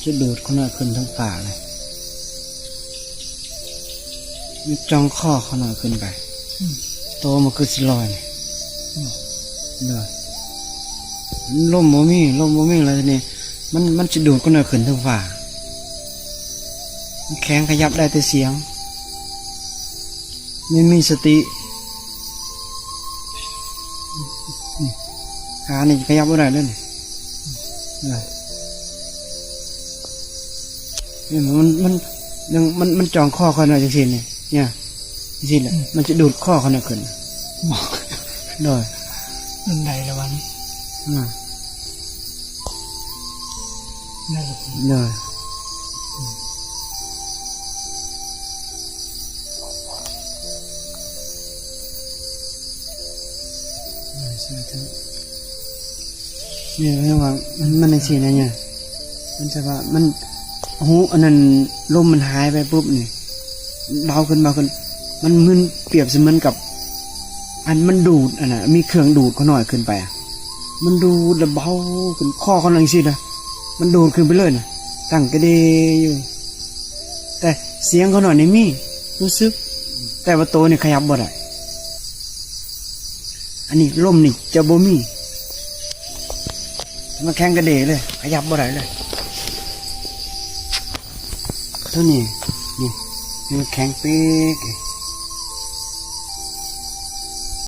ຈະດູດຂ້ານ້ອຍຂຶ້ນເທິງຟ້າເລີຍ. ມັນຈ່ອງຄໍຂ້ານ້ອຍຂຶ້ນໄປ. ອືມ. ໂຕມັນຄືຊິລອຍນີ້. ອືມ. ໂດຍ. ລົມບໍ່ມີ, ລົມບໍ່ມີແລ້ວທີນີ້ ມັນ, ມັນຊິດູດຂ້ານ້ອຍຂຶ້ນເທິງຟ້າ. ມັນແຂງ ຂະຫຍັບໄດ້ແຕ່ສຽງ. ແມ່ນມີສະຕິ. ນີ້ ຂານີ້ຂະຫຍັບບໍ່ໄດ້ເລີຍນີ້. ນີ້ ມັນ, ມັນ, ມັນ, ມັນຈ່ອງຄໍຂ້ອຍໜ້ອຍຈັ່ງຊີ້ນີ້. ນີ້ ຈັ່ງຊີ້ແຫຼະ. ອືມ. ມັນຈະດູດຄໍຂ້ອຍໜ້ອຍຂຶ້ນ. ໂດຍ. ມັນໄດ້ລະວັນ. ອືມ. ໂດຍ. ນີ້ ເຫັນວ່າມັນ, ມັນຈັ່ງຊີ້ນະ ນີ້ ມັນຈະວ່າມັນ ຮູ້ ອັນນັ້ນ ລົມມັນຫາຍໄປປຸບນີ້ ເບົາຂຶ້ນ, ເບົາຂຶ້ນ. ມັນເໝືອນ, ປຽບສະເໝືອນກັບ ອັນມັນດູດ ອັນນະ ມີເຄື່ອງດູດຂ້ານ້ອຍຂຶ້ນໄປ. ມັນດູດແລ້ວເບົາຂຶ້ນ ຄໍຂ້ານ້ອຍຈັ່ງຊີ້ນະ. ມັນດູດຂຶ້ນໄປເລີຍນະ ຕັ້ງກະເດຢູ່. ແຕ່ສຽງຂ້ານ້ອຍນີ້ມີ ຮູ້ສຶກ, ແຕ່ວ່າໂຕນີ້ຂະຫຍັບບໍ່ໄດ້. ອັນນີ້ລົມນີ້ຈະບໍ່ມີ. ມັນແຂງກະເດເລີຍ, ຂະຫຍັບບໍ່ໄດ້ເລີຍ. ໂຕນີ້ ນີ້ ນີ້ມັນແຂງເປັກ.